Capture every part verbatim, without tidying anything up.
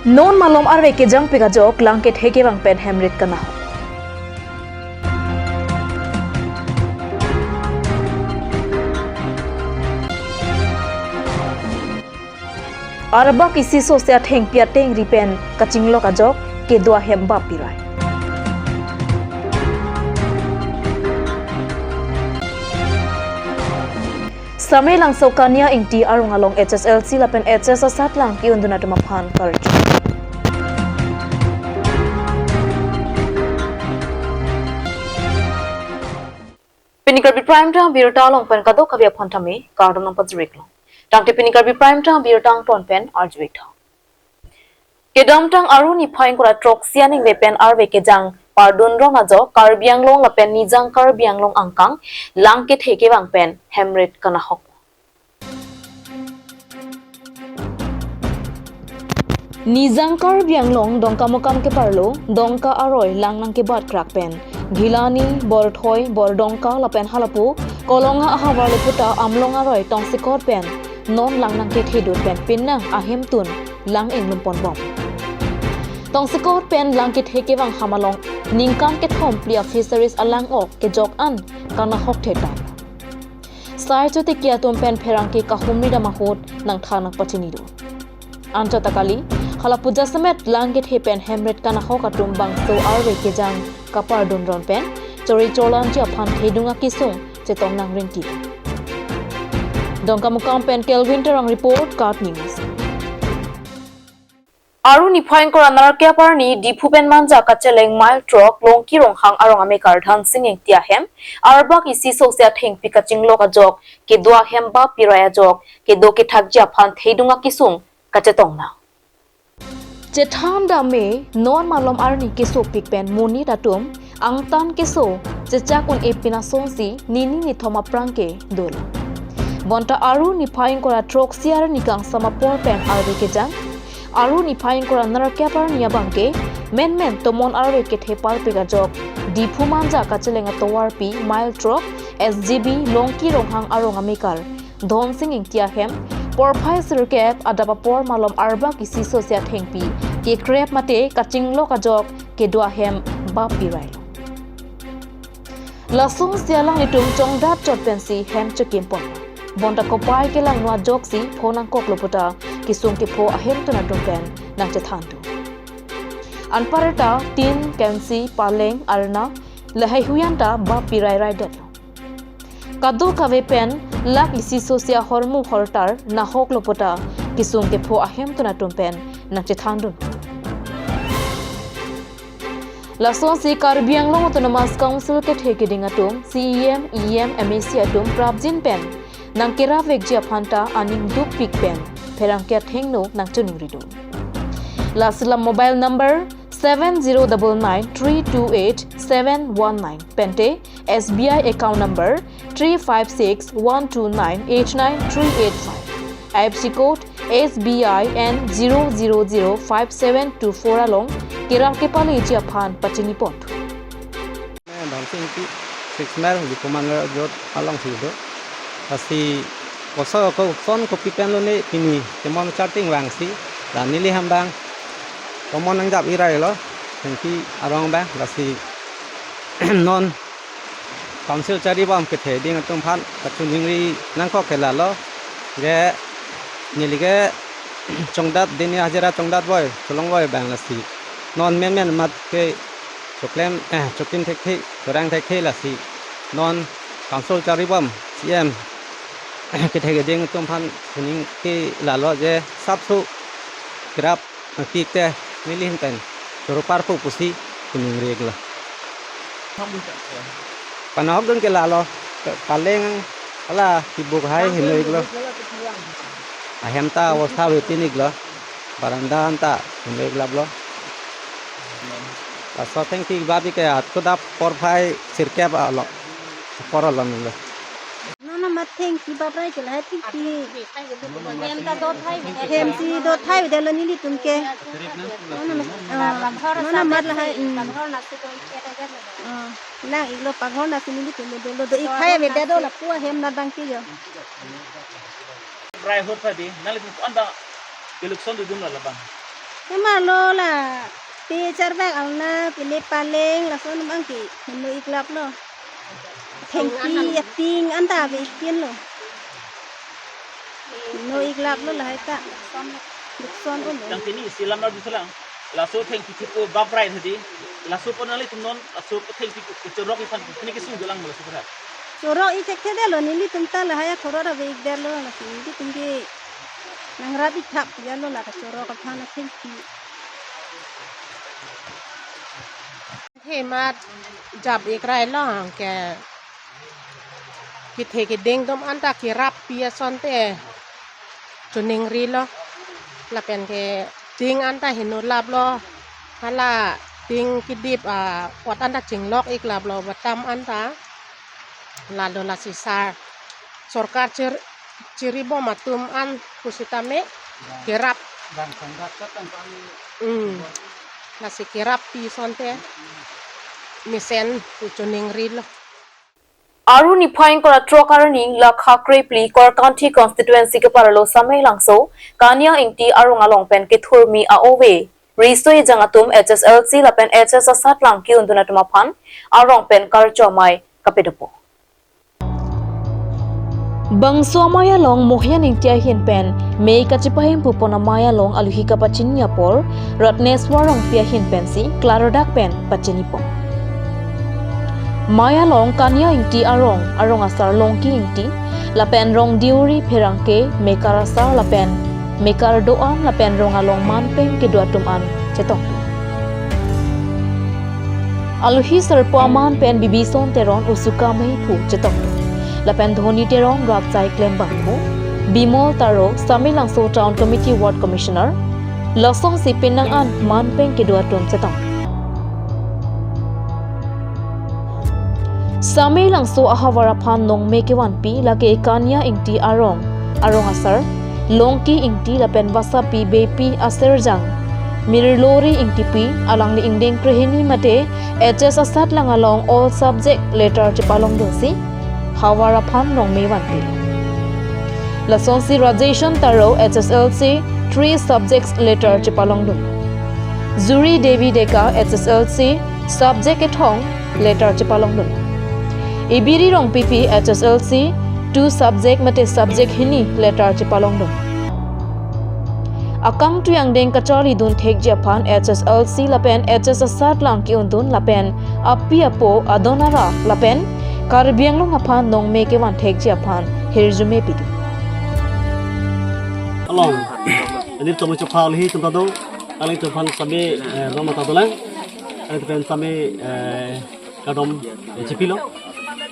Non malom arve kejangpik ajok lang kethe kevang pen hemrit kanahok. Arbak isi sose athengpi atengri pen kachinglok ajok kedo ahem bap pirai. Samelangso Kania Ingti arong along H S L C lapen H S asatlang ke-undun atum aphan karju. Pini Karbi Prime Time abirta along pen kadokave aphan tame kardom nangpajir-iklo. Tangte pini Karbi Prime Time abirta angton pen arju-ik tha. Kedamtang Aru niphai ingkoi ra throksi aningve pen arve kejang pardun ron ajok Karbi Anglong lapen Nijang Karbi Anglong angkang lang kethe kevang pen hemrit kanahok. Nijang Karbi Anglong Dongkamukam keparlo Dongka aroi lang nangkebat krak pen Ghilani, Borthoi, Bordongka lapen halapu Kolonga ahavar le puta Amlong aroi tongsekot pen non lang nangkethedun pen pinnang ahemtun lang inglum ponbom. Tongsekot pen lang kethe kevang ham along ningkan kethom phli a-fisheries alang-ok kejok an kanahok thedam. Sai chotiki atum pen pherangke kahumri dam ahut nangthan nangpachinidun. Anchot ta kali, halapu jasemet lang kethe pen hemrit kanahok atum bangso arve kejang kapardun ron pen chori chorlanji aphan thedung akesung chetong nangrinti. Dongkamukam pen Kelvin Terang report, KAT News. Aru niphai ingkoi ra nerkep arni Diphu pen Manja kacheleng mile throk Longki Ronghang arong amekar Dhansing Ingti ahem arbak isi sose athengpi kachinglok ajok kedo ahem bap pirai ajok kedo kethakji aphan thedung akesung kachetong nang. Chethan dam me, non malom arni kesopik pen monit atum angtan keso chechak un-e pin asonsi nini nithom aphrang ke dolo. Bonta Aru niphai ingkoi ra throksi arni kangsam apor pen arve kejang, Aru niphai ingkoi ra nerkep arni abang ke menmen tomon arve kethe parpik ajok Diphu Manja kacheleng atovarpi mile throk S G B Longki Ronghang arong amekar Dhansing Ingti ahem porphai sirkep adap apor malom arbak isi sose athengpi kekrep mate kachinglok ajok kedo ahem bap pirailo. Lasonsi alanglitum chongdat chot pensi hem chokim pon. Bonta kopai kelangno ajoksi pho nangkoklo puta kesung kepho ahemtun atum pen nangchethandun. Anparta tin, kemsi, paleng, arna lahai huyan ta bap pirai raidetlo. Kadokave pen lak isi sose ahormu hortar nahoklo puta kesung kepho ahemtun atum pen nangchethandun. Lasonsi Karbi Anglong Autonomous Council kethe keding atum, C E M, E M, M A C atum prapjin pen nangkerap vekji aphan ta aning dukpik pen pherangke athengno nangchiningridun. Lasi la mobile number seven zero double nine three two eight seven one nine pente S B I account number three five six one two nine eight nine three eight five, I F S C code S B I N zero zero zero five seven two four along kerap kepaleji aphan pachini pon. Dhansing Ingti, six mile, Diphu Manja road alongsi do. Lasi koso koson kopi pen lone pini temon charting vangsi la neli hem abang tomon nangjap irailo, Ingti arong abang, lasi non Council charibom kethe ding atum aphan kachiningri nangkok ke lalo, ke neli ke chongdat dini hajira chongdat boi, cholong boi abang, lasi non menmen mat ke choklem, eh, chokim thekthe, chorang thekthe, lasi non Council charibom C E M kethe keding atum aphan chining ke lalo je sapso kerap nangpik te neli ahin pen choro parpo pusi chiningri iklo. Panahokdun ke lalo, paleng hala kibuk hai heno iklo. Ahem ta avostha avetin iklo. Baranda anta heno iklaplo. Laso athengpi bap ke atko adap porphai sirkep along, apor along iklo. Nana mat thengpi bap rai ke lahai thengpi. Hem ta do thai. Hem si do thai de lo nelitum ke. Nana mat, ah, nana mat lahai. Hmm. Ah, lang iklo, panghor nasi nelitum do lo, do ik khai ave de do lapu ahem na dang ke jo. Rai hot pha di, nanglitum ko-an ba election dodun lo labang. Kamarlo la pe charbak alna pine paleng lason mang ke heno iklap lo. Thengpi ating anta ave ikin lo. Heno iklap lo lahai ta. Lukson ulo. Yang pini silam na dusalang. Laso thengpi chipo baprai tadi. Laso pon nangli tumnon laso thengpi kechorok iphan pini kesung dolang laso pon. Chorok ichek thedetlo nelitum ta lahai akhorot ave ikdetlo laso nelitum ke nangrap ithap ya lo la kachorok aphan athengpi. Hemat jap ikrai lo ke kethe keding atum anta kerap pi asonte choningri lo lapen ke ding anta heno lap lo hala ding kedip a ot anta chinglok iklap lo batam anta lalo lasi sar sorkar chir chiribom atum an pusitame kerap. Bang sangkat katang kami. Hmm. Lasi kerap pi asonte mesen choningri lo. Aru niphai ingkoi ra throk arni lakha krephli Korkanthi constituency keparlo Samelangso Kania Ingti arong along pen kethurmi a-ove riso ejang atum H S L C lapen H S asatlang ke-undun atum aphan arong pen karcho amei kapedopo. Bangso amei along Mohian Ingti ahin pen mei kachepahemphu pon amei along aluhi kapachini apor Ratneswar Rongpi ahin pensi klardak pen pachini pon. Mei along Kania Ingti arong, arong asar Longki Ingti, lapen rong Deuri Pherangke, mekar asar lapen mekar do-an lapen rong along manpeng kedo atum an chetong. Aluhi sarpo aman pen Bibison Teron, Usuka Meiphu chetong. Lapen Dhoni Teron, Ratsai Klembangphu, Bimol Taro, Samelangso Town Committee Ward Commissioner, lasonsi penang an manpeng kedo atum chetong. Samelangso ahavar aphan nongme kevanpi lake Kania Ingti arong, arong asar Longki Ingti lapen Vasapi Beypi aserjang Mirlori Ingtipi, alangli ingdeng krehini mate H S asatlang along all subject letter chepalongdunsi havar aphan nongme vanpi. Lasonsi Rajeson Taro H S L C three subjects letter chepalongdun. Juri Devi Deka H S L C subject kethom letter chepalongdun. Ibiri Rongpipi H S L C two subject mate subject hini letter chepalongdun. Akangtui angdeng kacharlidun thekji aphan H S L C lapen H S asatlang ke-undun lapen api apo adon ara lapen Karbi Anglong aphan nongme kevan thekji aphan hirjume pidun. Along, ini tomo chopha alhi chonta do, aling chophan sami, eh, rong mata dolang, aling pen sami, eh, kadom, eh, chipilo.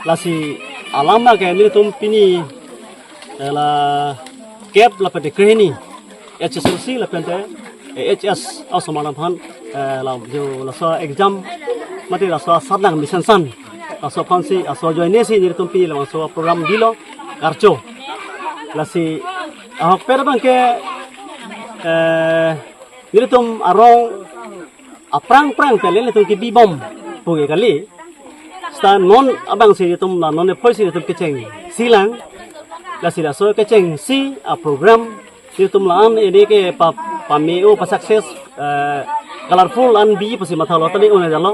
Lasi alam na ke nelitum pini, eh, la kep lapen te krehini, H S L C lapen te, eh, H S asomar aphan, eh, la jo laso exam mate laso asatlang mesen san laso aphansi aso ajoinesi nelitum pini labangso program bilo karcho. Lasi ahokpet abang ke, eh, nelitum arong aphrang phrang pen nelitum kebibom puke kali. Seta non abangsi nelitum la non ephoisi nelitum kechengsilang. Lasi laso kechengsi aprogram nelitum la-an ini ke pa, pame-o pa success, eh, colorful an bi pusi mathalo tadi un-e jalo.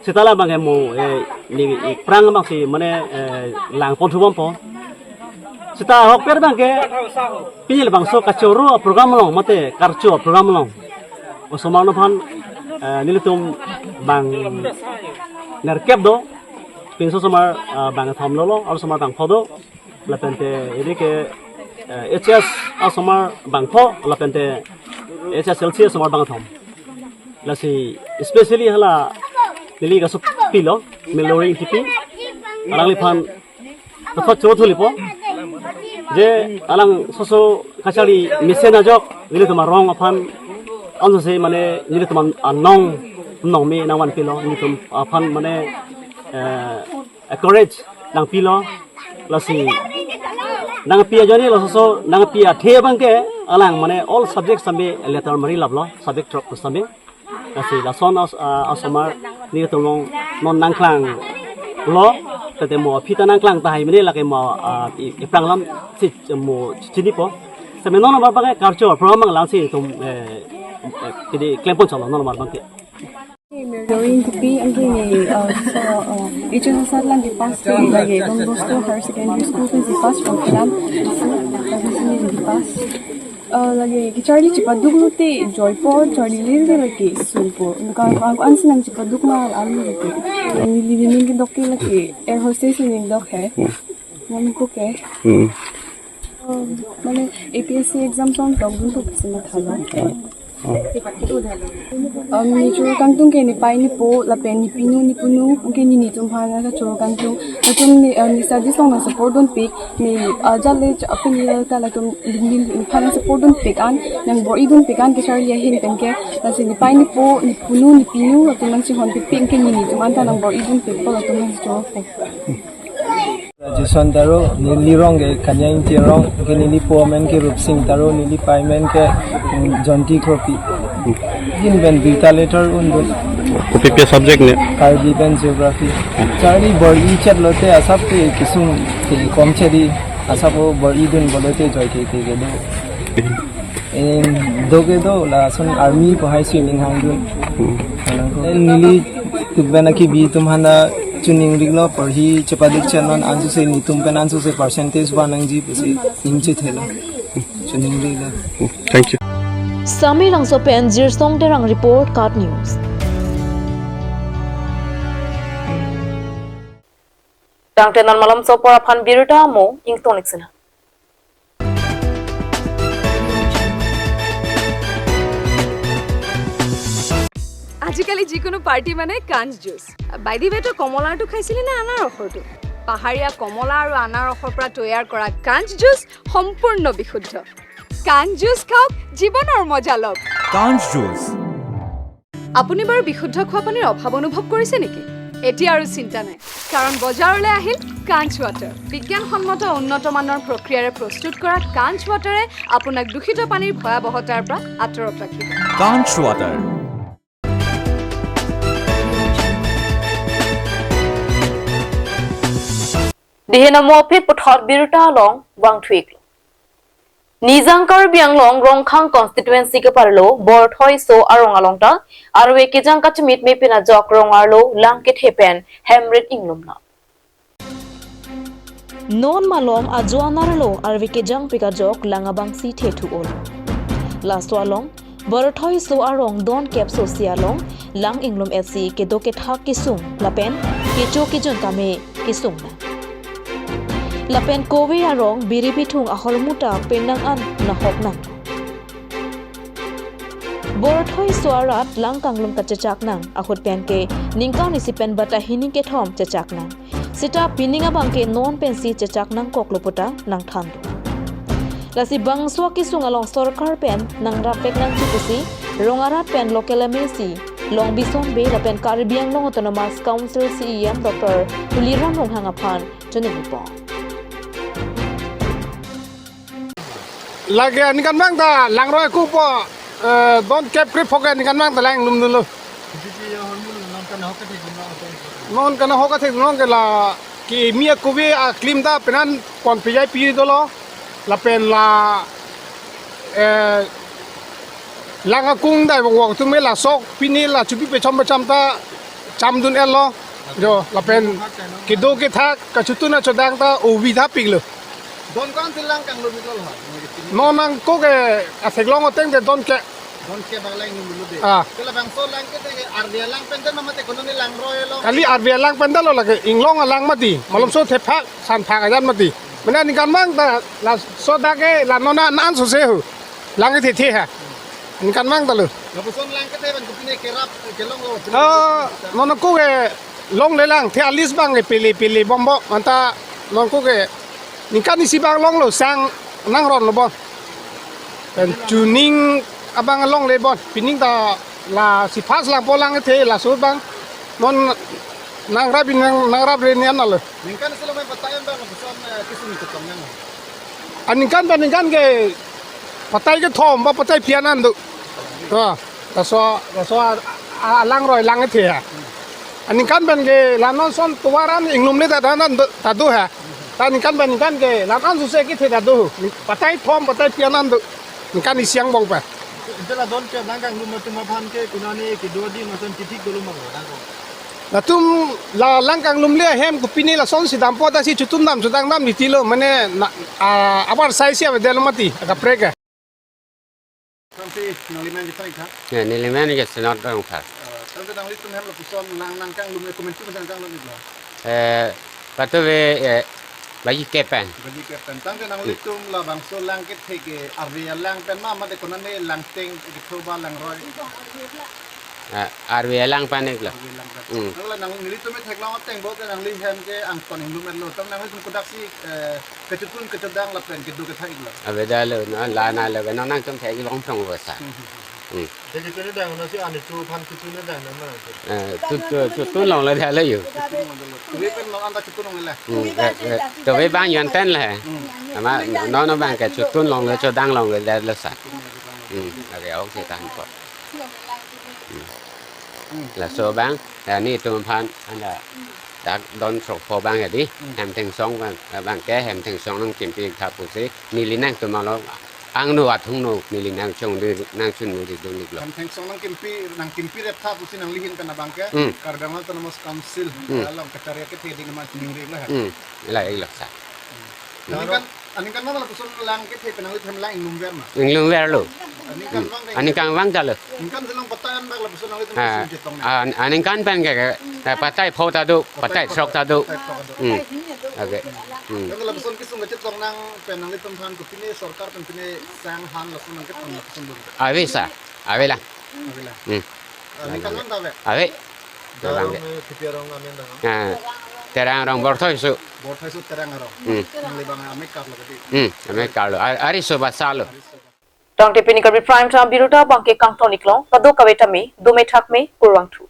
Seta labang ke mo, eh, ni, ni phrang abangsi mane, eh, langpon thubompo. Seta ahokpet abang ke pini labangso kachoro aprogram along mate karcho aprogram along osomar aphan, eh, nelitum bang nerkep do, pinso osomar, eh, bangthom lolo, arlo osomar bangpho do, lapen te ini ke, eh, H S asomar bangpho, lapen te H S L C asomar bangthom. Lasi especially hala neli kasopi lo, Milori Ingtipi, alangliphan kathot choro thulipo. Je alang soso kachari mesen ajok, nelitum arong aphan anso se mane nelitum an-, anong nongme nangvanpilo, nelitum aphan mane, eh, encourage nangpilo. Lasi nangpi ajoine laso nangpi athe abang ke alang mane all subject sami letter mari laplo, subject throk sami. Lasi lason as-, ah, asomar nelitum along non nangklanglo, tete mo aphi ta nangklang tahai mene lake mo, ah, i, iphrang lam si mo chinipo. Seminar number pakai karcho program langsi tum, eh, eh, jadi klempon chalo number bangke. Merdori Ingtipi, anke ne, uh, so, uh, H S S R lang kepass ke lake Don Bosco Higher Secondary School ke kepass from Kilam, so, lake sini kepass. Uh, lake kecharli chepaduk lote joipo, charli lirke lake sulpo. Nukang ko-an sinang chepaduk ma alam lote. Neli neli kedok ke lake air hostess neli dok he. Nangko ke. Hmm. Um, mane A P S C exam song tong dun tu pisi mathalo. Um, ne choro kangtung ke nepei nepo, lapen nepinu nepunu, anke nini tum aphan nangchoro kangtung. Latum ne, uh, ne studies along nang support dunpik, ne, uh, jale cha apin ya ta latum lingling aphan nang support dunpik an, nang bor-i dunpik an kecharli ahin pen ke, lasi nepei nepo, nepunu, nepinu, latum nangchehon pikpik anke nini tum anta nang bor-i dunpikpo latum nangchoro pik. Rajesh Taro, neli rong ke Kanya Ingti arong, ke neli po amen ke Rupsing Taro, neli pei amen ke, mm, Jonti Kropi. Jin pen duita letter un dun. Kopi pi subject ne? Karbi pen geography. Charli bor-i chet lote asap te kesung te kom chedi, asap o bor-i dun bolote joike ke kedo. Eh, do kedo lason army ko hai swimming hang dun. Hmm. Alang ko. Eh, neli tuben aki bi tum hana chuning riklo porhi chepaduk chennon ansose netum pen ansose percentage ba nangji pusi ning chethelo. Chuning riklo. Thank you. Sami Langso pen Jirsong Terang report, KAT News. Tangte non malomso apor aphan birta mo ingtong liksina. আজিকালি যিকোনো পাৰ্টি মানে কাঞ্চ juice. By the ৱে, তই কমলাৰটো খাইছিলি নে আনাৰসৰটো? পাহাৰীয়া কমলা আৰু আনাৰসৰ পৰা তৈয়াৰ কৰা কাঞ্চ জুচ সম্পূৰ্ণ বিশুদ্ধ। কাঞ্চ জুচ খাওক, জীৱনৰ মজা লওক। কাঞ্চ জুচ। আপুনি বাৰু বিশুদ্ধ খোৱা পানীৰ অভাৱ অনুভৱ কৰিছে নেকি? এতিয়া আৰু চিন্তা নাই, কাৰণ বজাৰলৈ আহিল কাঞ্চ ৱাটাৰ। বিজ্ঞানসন্মত উন্নত মানৰ প্ৰক্ৰিয়াৰে প্ৰস্তুত কৰা কাঞ্চ ৱাটাৰে আপোনাক দূষিত পানীৰ ভয়াৱহতাৰ পৰা আঁতৰত ৰাখিব। কাঞ্চ water. Dihe namo aphi puthot birta along vangthuik. Nijang Karbi Anglong Rongkhang constituency keparlo Borthoi So arong along ta arve kejang kachimit mepin ajok rong arlo lang kethe pen hemrit inglumnang. Non malom ajo anerlo arve kejangpik ajok lang abangsi thethu-olo. Laso along Borthoi So arong don kep sosi along lang inglum-etsi kedo kethak kesung lapen kecho kejun tame kesungnang. Lapen kove arong biri bithung ahormu ta penang an nahoknang. Borthoi So arat lang kanglum kachechaknang ahut pen ke ningkan isi pen bata hini kethom chechaknang. Seta pining abang ke non pensi chechak nangkoklo puta nangthan do. Lasi bangso akesung along sorkar pen nangrap vek nangji pusi rong arat pen local M A C Longbison Bey lapen Karbi Anglong Autonomous Council C E M Doctor Tuliram Ronghang aphan choningripo. Lake aningkanvang ta langroi kupo, eh, don kep krepho ke aningkanvang ta lang inglumdunlo. Non kana hoka thek non ke la kimi akove aklim ta penan pon pejai pi dolo lapen la, eh, lang akung dai bong wok tum ke la sok pini la chupi pechom pecham ta chamdun-etlo. Jo, lapen kedo kethak kachotun achodang ta ovi thapiklo. Don ko-an si lang kanglum-iklo ha? Non nangkok ke atheklong ateng te don ke. Don ke bang lang inglumlo de. Ah. Ke labangso lang ke te arve alang pen dam mate kono ne langroi lo. Kali arve alang pen damlo lake inglong alang mati. Malomso thephak sanphak ajan mati. Mane aningkanvang ta laso dak ke la non an an sose ho. Lang ke thethe ha. Aningkanvang ta lo. Lapuson lang ke te ban kopine kerap kelonglo. Ah, non nangkok ke longle lang the alis bang ke pele pele bombo anta nangkok ke ningkan isi bang longlo sang nangronlo bon. Pen chuning abang longle bon pining ta lasi first langpo lang the laso bang non nangrap in nang nangrap re nian lo. Ningkan isi lo main patai bang lapuson, eh, kesung ketong nang. Aningkan pen ningkan ke patai kethom ba patai phi-an an do. Ha, laso, laso a, a, alangroi lang the ha. Aningkan pen ke la non son tovar an inglumle ta dan an do, ta do ha. Ta ningkan ba ningkan ke, la-an suse kethe ta do. Patai thom, patai phli an do. Ningkan isi angbong pa. Ante la don ke Langkanglum atum aphan ke konane kedo adim ason titik dolo mang Langkang. Latum la Langkanglum le ahem kopine lasonsi dampo ta si chotun dam chodang dam titilo mane na, a, abar sai si avedetlo mati akaprek ke. Tangte nangli men ke thai kha? Ya, neli men ke Senot Rongphar. Eh, tangte nanglitum hem lapuson lang Langkanglum le komantu mesen Langkanglum iklo? Eh, patu ve, eh, baji kepen. Baji kepen. Tangte nanglitum labangso lang kethe ke arve alang pen ma mate konane langteng ketho ba langroi? Eh, arve alang pen iklo. Arve alang pen. Hmm. Nangla nang nelitum me theklong ateng bo ke nangli hem ke angton inglum lo. Tam nanglitum kodaksi, eh, kechotun kechodang lapen kedo kethai iklo. Avedetlo, no, la na lo, no nangtum thek long thong bo sa. Hmm. Hmm. Jadi tu ni dang, nasi ani tu phan tu tu ni dang nama tu. Eh, tu, tu, tu, tu long le dah le yo. Tuve pen non anta chotun longle. Hmm, eh, eh, tuve bang yon ten le. Hmm. Ama, no, no bang ke chotun longle, chodang longle dah le sa. Hmm, okay, okay, tahan po. Hmm. Laso bang, eh, nelitum aphan, anta, dak don sok po bang ya di, Hmm. hem thengsong bang, eh, bang ke hem thengsong nangkimpi tha pusi, neli nangtum along, angno athungno, neli nangchong di, nangchun di dun iklo. Hem thengsong nangkimpi, nangkimpi rep tha pusi nangli ahin pen abang ke, Hmm. Karbi Anglong Autonomous Council, Hmm. along kacharya kethe ding ma ningri lo hem. Hmm. La iklo sa. Aningkan, aningkan ma lapuson lang kethe pen nanglitum lang inglum ver ma? Inglum verlo. Aningkan Hmm. bang deh. Aningkan bang ta lo. Aningkan selong patai an bak lapuson nanglitum Ah, kesung chetong na. ah, aningkan pen ke, ke, eh, patai pho ta do, patai throk ta do. Patai throk ta do. Hmm. Okay. Hmm. Yang lapuson kesung kechetong nang pen nanglitum aphan kopine sorkar pen pine sang han lapuson nangketong lapuson dun. Ave sa, ave lang. Ave lang. Hmm. Aningkan bang ta ave? Ave. Darong, eh, Kipi arong amen dang. Ah, Terang arong Borthoi su. Borthoi su Terang arong. Hmm. Nangli bang ame kar lo kedi. Hmm, ame kar lo. Ar-, ari su basa lo. Tangte pini Karbi Prime Time birta abang ke kangton iklo, kadokave tame, dome thakme, kurvangthu.